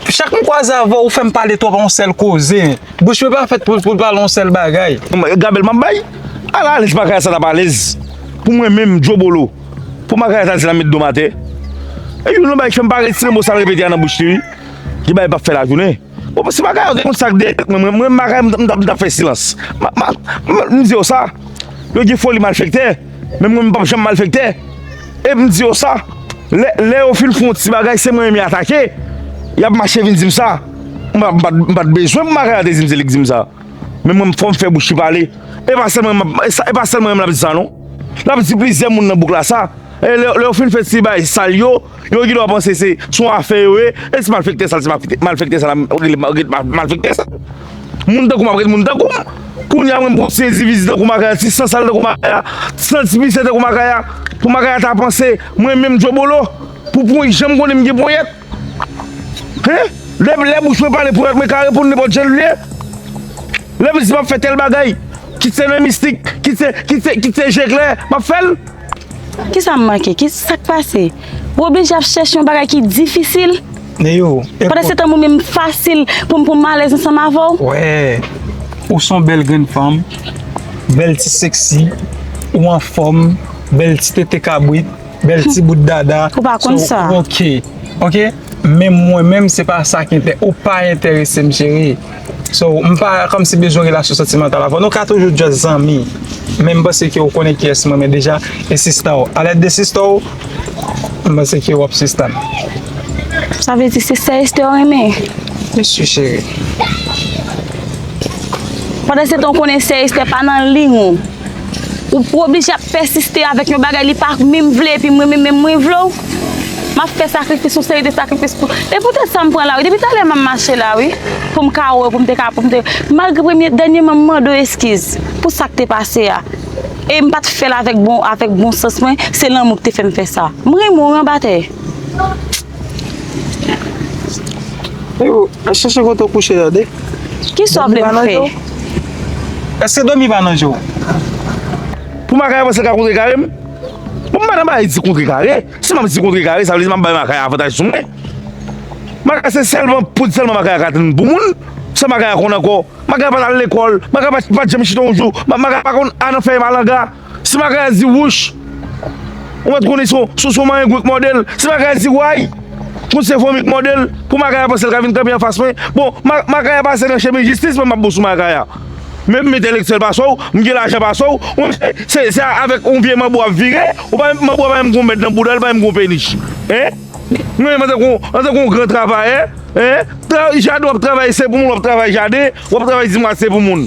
chak m kwaze avè w, ou fè m pale twòp a yon sèl koze. Bouch mwen pa fèt pou, pou l pale yon sèl bagay. Gabèl m ap bay? Ala alèz, makaya sa t ap alèz. Pou mwen menm, Djobolo. Pou makaya sa di l ap met do m atè. E youn nan bagay k fè m pa retire mo sa l repete a nan bouch li, wi. Gen bagay m p ap fè lajounen. Bon, si makaya yo te konn sa k dèyè tèt mwen, mwen, mwen, makaya m, m, m t ap fè silans. Ma, ma, m, m di yo sa. Yo gen foli malfektè, men mwen, m p ap janm malfektè. E m di yo sa, lè, lè yo fin fè yon ti bagay, se mwen yo atake, y ap mache vin di m sa. M pa, m pa, m pa t bezwen pou makaya te di m se li k di m sa. Men mwen, fò m fè bouch li pale. E pa sèlman mwen, e sa, e pa sèlman mwen l ap di sa, non. L ap di plizyè moun nan bouk la sa. E lè, lè yo fin fè ti bagay sal yo, yo gen dwa panse se, se yon afè yo ye, e ti malfektè sal, ti malfektè, malfektè sal, rele mal-, mal-, malfektè sal. Moun tankou m ap ret moun tankou m. Kounye a mwen m konn sezi fizi tankou makaya, ti san sal tankou makaya, ti san ti misye tankou makaya, pou makaya ta panse mwen menm Djobolo, pou ponyèt, jan m konnen m gen ponyèt. Hein? Lè, lè bouch mwen pale, ponyèt mwen ka reponn nenpòt jan l vle. Lè m di m ap fè tèl bagay, kit se nan mistik, kit se, kit se, kit se je klè, m ap fè l. Kisa m manke? Ki sa k pase? Ou oblije ap chèche yon bagay ki difisil. Neo, pandan se tan mwen menm fasil pou m, pou m alèz ansanm avè w. Wè, ou se yon bèl grenn fanm, bèl ti seksi, ou anfòm, bèl ti tete kabrit, bèl ti bout dada. Ou pa konn sa. Ok, ok. Men mwen menm, se pa sa ki enterese ou, pa enterese m, cheri. So, m pa kòmsi bezwen relasyon santimantal avè w. Nou ka toujou just zanmi. Men m panse ke ou konnen kiyès mwen renmen deja, e sista w. A lèd de sista w, m panse ke w ap sista m. Sa vle di se sè Esther w renmen? Byen si, cheri. Pandan se tan, w konnen sè Esther pa nan liy ou. Ou, ou oblije ap pèsiste avèk yon bagay li pa menm vle, epi mwen menm, menm mwen vle w. M ap fè sakrifis, yon seri de sakrifis pou, e poutèt sa m pran lari. Depi talè m ap mache la, wi. Pou m ka wè, pou m te ka, pou m te, malgre premye, dènyèman m mande w eskiz pou sa k te pase a. E m pa t fè l avèk bon, avèk bon sans mwen, se lanmou k te fè m fè sa. M renmen w, wi, anba tè. Yo, al chèche kote w kouche tande. Kisa w vle m fè? Èske dòmi pa nan je w? Pou makaya panse l ka kontrekare m? Bon, m pa nan bagay di kontrekare. Si m ap di kontrekare, sa vle di m ap bay makaya avantaj sou mwen. Makaya se sèlman poud sèlman makaya ka tann pou moun. Sa makaya konn ankò. Makaya pa t al lekòl. Makaya pa t, pa t janm chita yon jou. Ma-, makaya pa konn a nan fèy malanga. Si makaya di wouch, ou mèt konnen se, se, se yon marengwen k mòde l. Si makaya di way, konn se fomi k mòde l. Pou makaya panse l ka vin kanpe anfas mwen. Bon, ma-, makaya pase nan chemen jistis, mwen m ap bon sou makaya. Men m entelektyèl pase w, m gen lajan pase w, ou menm se, se, se avèk yon vye manbo w ap vire, ou pa menm, manbo a pa menm gon mèd nan bouda l, pa menm gon penich. Hein? Mwen menm antanke yon, antanke yon gran travayè, hein? Tra-, jaden w ap travay, se pou moun w ap travay jaden, w ap travay di mwa se pou moun.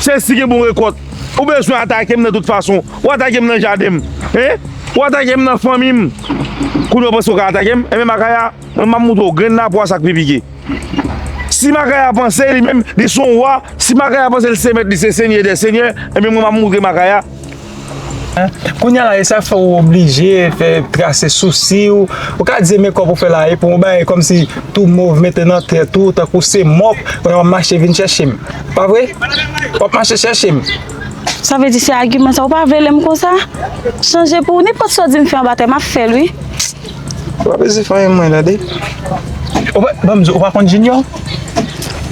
Se si gen bon rekòt. Ou bezwen atake m nan tout fason. Ou atake m nan jaden m. Hein? Ou atake m nan fanmi m. Kounye a w panse w ka atake m? Enben makaya, mwen m ap moutre w grenn lapwa sa k pi pike. Si makaya panse li menm, li se yon wa, si makaya panse li se mèt, li se senyè dè senyè, enben mwen m ap moutre makaya. Hein? Kounye a la, e sa fè w oblije fè trase sousi w. Ou ka di se mekòp ou fè la, e pou yon bagay kòmsi tou mov mete nan tèt ou, tankou se mòp, kounye a w ap mache vin chèche m. Pa vre? W ap mache chèche m. Sa vle di se agiman sa, ou pa vle lè m konsa? Chanje pou ou, nenpòt sa w di m fè anba tè, m ap fè l, wi. Ou pa bezwen fè anyen mwen tande. Ou pa, ban m di w, ou pa konn Junior?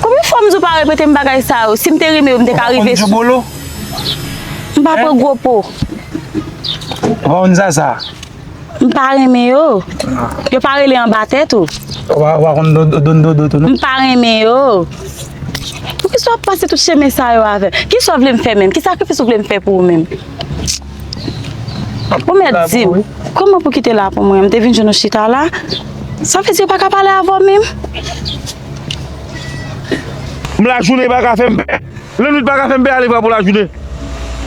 Konbyen fwa m di w pa repete m bagay sa yo? Si m te renmen yo, m te ka rive sou. Ou pa konn Djobolo? M pa pran gwo po. Ou pa konn Zaza? M pa renmen yo. Yo pa rele anba tèt ou? Ou pa, ou pa konn Don, Don Dodo tou, non? M pa renmen yo. Poukisa w ap pase tout chemen sa yo avè m? Kisa w vle m fè menm? Ki sakrifis ou vle m fè pou ou menm? Ou mèt di m, kòman pou kite la pou mwen? M te vin jwenn ou chita la. Sa vle di yo pa ka pale avè w menm? M lajounen pa ka fè m pè. Lannwit pa ka fè m pè ale vwa pou lajounen.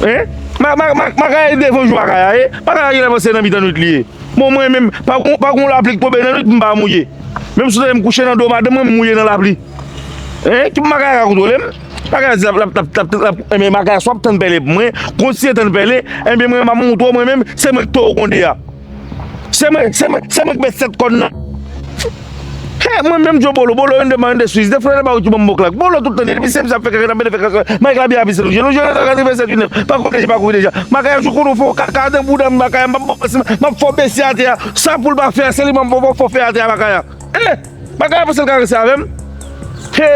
Hein? Ma, ma, ma, makaya devan jou makaya, eh? Makaya genlè panse nan mitan nwit li ye. Bon, mwen menm, pa gon, pa gon lapli k tonbe nan nwit, m pa mouye. Menm si w tande m kouche nan do madanm mwen, m mouye nan lapli. Hein? Ki makaya ka kontwole m? Makaya di l ap, l ap, l ap, l ap, l ap, enben, makaya swa ap tann pèlen pou mwen, kontinye tann pèlen, enben, mwen, m ap montre w, mwen menm, se mwen k towo konde a. Se mwen, se mwen, se mwen k met sèt kòn nan. He, mwen menm, Djo Bolo, Bolo, yon de man, yon de swis, de frè, ba ou ti bon mok la. Bolo, tout tan, depi se misye ap fè kaka, nan fè kaka, Mike la byen apise, lonje, lonje, nan katreven sèt, nèf, pa kouvri deja, pa kouvri deja. Makaya jou konnen w fè w kaka, dan bouda m, makaya, m ap fè w besi atè a. Sa pou l pa fè a, se li m ap fè w fè atè a, makaya. Eh, makaya panse l ka ranse avè m? He,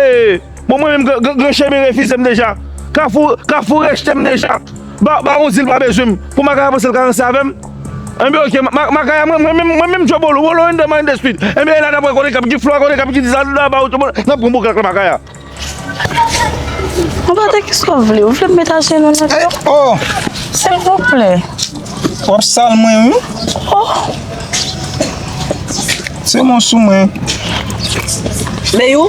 bon, mwen menm, gran, gran, gran chen mwen refize m deja. Kafou, kafou rejte m deja. Ba, ba, on zil pa bezwen m. Pou makaya panse l ka ranse avè m? Enben, oke, ma, ma, makaya, mwen, mwen menm, mwen menm, Djo Bolo, Bolo, in the mind the street. Enben, e la, n ap wè kote k ap gen flwa, kote k ap gen dizan, la, ba, ou, n ap pran boukak la, makaya. Anba de kisa w vle? Ou vle m met ajenou nan pye w? Oh! Silvouplè. W ap sal mwen, wi. Oh! Se bon sou mwen. Meyou,